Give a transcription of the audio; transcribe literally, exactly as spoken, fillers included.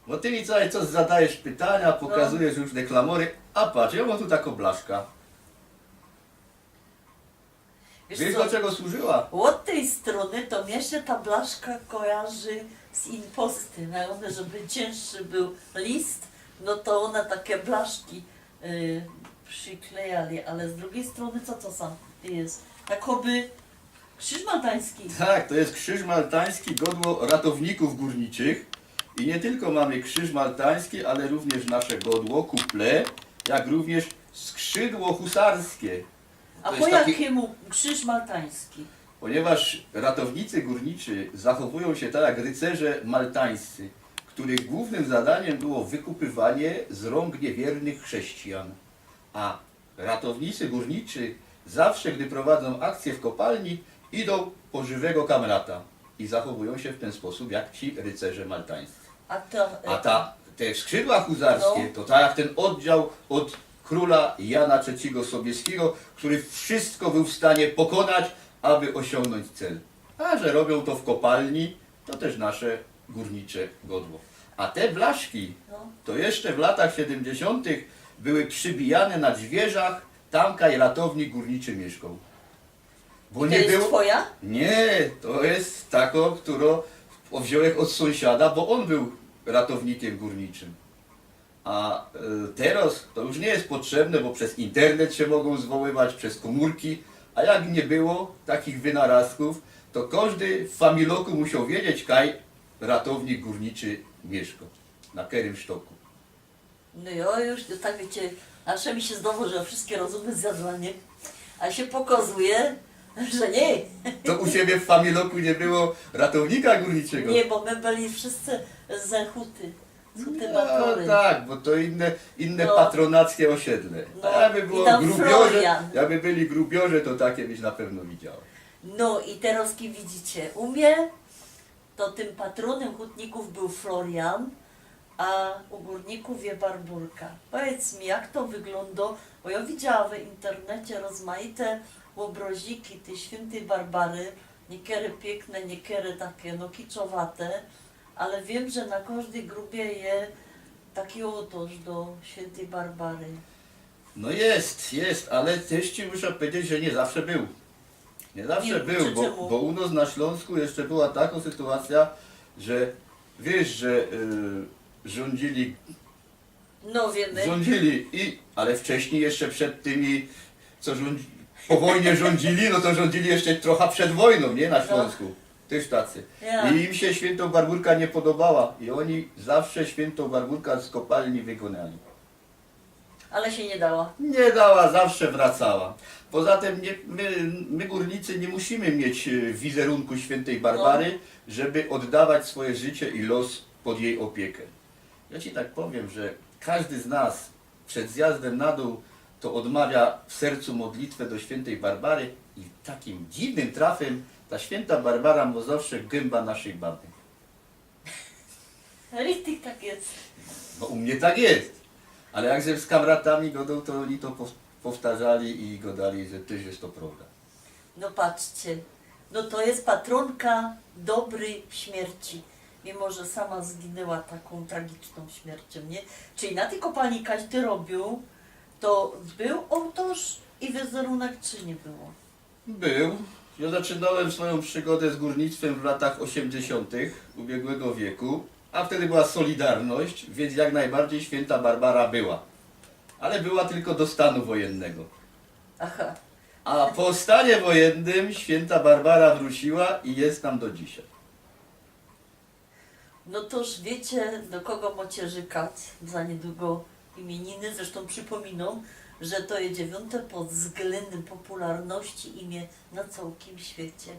Bo ty mi cały czas zadajesz pytania, pokazujesz różne klamory, a patrz, ja mam tu taką blaszka. Wiesz, do czego służyła? Od tej strony to mnie się ta blaszka kojarzy z imposty. No, one, żeby cięższy był list, no to one takie blaszki y, przyklejali, ale z drugiej strony co to sam jest? Jakoby krzyż maltański. Tak, to jest krzyż maltański, godło ratowników górniczych. I nie tylko mamy krzyż maltański, ale również nasze godło, kuple, jak również skrzydło husarskie. A po jakiemu krzyż maltański? Ponieważ ratownicy górniczy zachowują się tak jak rycerze maltańscy, których głównym zadaniem było wykupywanie z rąk niewiernych chrześcijan. A ratownicy górniczy zawsze, gdy prowadzą akcję w kopalni, idą po żywego kamrata i zachowują się w ten sposób jak ci rycerze maltańscy. A to, A ta, te skrzydła huzarskie, no, to tak jak ten oddział od króla Jana trzeciego Sobieskiego, który wszystko był w stanie pokonać, aby osiągnąć cel. A że robią to w kopalni, to też nasze górnicze godło. A te blaszki, no, to jeszcze w latach siedemdziesiątych były przybijane na drzwierzach, tam kaj ratownik górniczy mieszkał. Bo I to nie jest było twoja? Nie, to jest tako, którą wziąłem od sąsiada, bo on był ratownikiem górniczym. A e, teraz to już nie jest potrzebne, bo przez internet się mogą zwoływać, przez komórki, a jak nie było takich wynalazków, to każdy w familoku musiał wiedzieć, kaj ratownik górniczy mieszka, na kerym sztoku. No jo, już to tak wiecie, zawsze mi się zdało, że wszystkie rozumy zjadła, nie? A się pokazuje, że nie. To u ciebie w familoku nie było ratownika górniczego? Nie, bo my byli wszyscy z Huty. Z Huty. No Bakory. Tak, bo to inne, inne No. patronackie osiedle. No, A jakby i było tam grubiorze, Florian. Jakby byli grubiorze, to takie byś na pewno widział. No i teraz, ki-, widzicie, u mnie to tym patronem hutników był Florian, a u górników je Barburka. Powiedz mi, jak to wygląda? Bo ja widziała w internecie rozmaite ôbroziki tej świętej Barbary, niekere piykne, niekere takie, no, kiczowate, ale wiem, że na kożdej grubie je taki ôłtŏrz do świętej Barbary. No jest, jest, ale też ci muszę powiedzieć, że nie zawsze był. Nie zawsze Nie, był, czy bo, czemu? Bo u nas na Śląsku jeszcze była taka sytuacja, że wiesz, że y, rządzili, No wiemy. rządzili i, ale wcześniej jeszcze przed tymi, co rządzi, po wojnie rządzili, no to rządzili jeszcze trochę przed wojną, nie? Na No. Śląsku. Też tacy. Ja. I im się świętą Barburka nie podobała i oni zawsze świętą Barburka z kopalni wygonali. Ale się nie dała. Nie dała, zawsze wracała. Poza tym nie, my, my górnicy nie musimy mieć y, wizerunku świętej Barbary, No. żeby oddawać swoje życie i los pod jej opiekę. Ja ci tak powiem, że każdy z nas przed zjazdem na dół to odmawia w sercu modlitwę do świętej Barbary i takim dziwnym trafem ta święta Barbara ma zawsze gęba naszej baby. Richtig tak jest. No u mnie tak jest. Ale jak żem z kamratami godał, to oni to pow- powtarzali i godali, że też jest to prawda. No patrzcie, no to jest patronka dobrej śmierci. Mimo że sama zginęła taką tragiczną śmiercią, nie? Czyli na tej kopalni, kaś ty robił, to był ôłtŏrz i wizerunek, czy nie było? Był. Ja zaczynałem swoją przygodę z górnictwem w latach osiemdziesiątych ubiegłego wieku, a wtedy była Solidarność, więc jak najbardziej święta Barbara była. Ale była tylko do stanu wojennego. Aha. A po stanie wojennym święta Barbara wróciła i jest tam do dzisiaj. No toż wiecie, do kogo mocie rzykać za niedługo imieniny. Zresztą przypominam, że to jest dziewiąte pod względem popularności imię na całym świecie.